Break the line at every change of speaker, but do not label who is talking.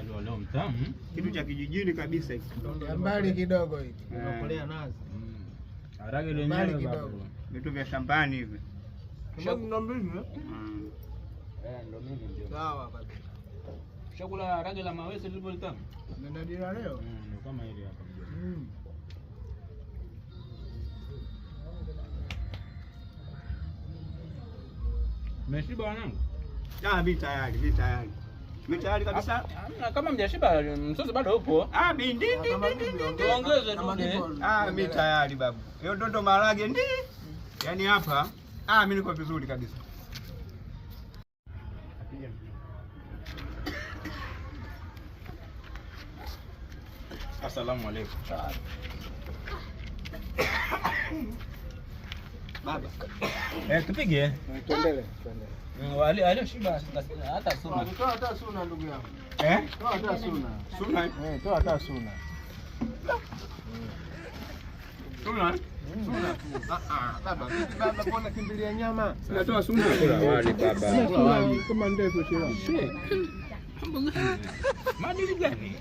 Ugali wa leo mtamu.
Kitu cha kijijini kabisa hiki.
Mbali kidogo hiki.
Unakolea nazi.
Harage
Mbali
lenyewe
kidogo.
baba.
Vitu vya shambani hivi.
Ndo mimi.
Mm.
Eh, ndo mimi ndio.
Sawa kabisa.
Chakula harage la mawese lilivyo litamu.
Nenda dira leo.
Ndio kama hili hapa mjomba. Mmeshiba wanangu?
Ah, mimi tayari, mimi tayari. Mimi tayari kabisa.
Hamna, kama mjashiba msosi bado upo.
Ah, mimi ndi ndi ndi ndi ndi.
Tuongeze tu.
Ah, mimi tayari babu. Hiyo ndondo maharage ndi. Yaani hapa, ah, mimi niko vizuri kabisa.
Asalamu alaykum.
Baba.
Eh, tupige.
Tuendelee, tuendelee.
Walioshiba hata suna.
Toa hata suna ndugu yangu.
Eh?
Toa hata suna.
Suna.
Eh, toa hata suna.
Suna.
Suna tu. Ah ah, baba, vipi baba, mbona kimbilia nyama?
Natoa suna.
Kula wali baba.
Suna kama ndefu shira.
Maadili gani?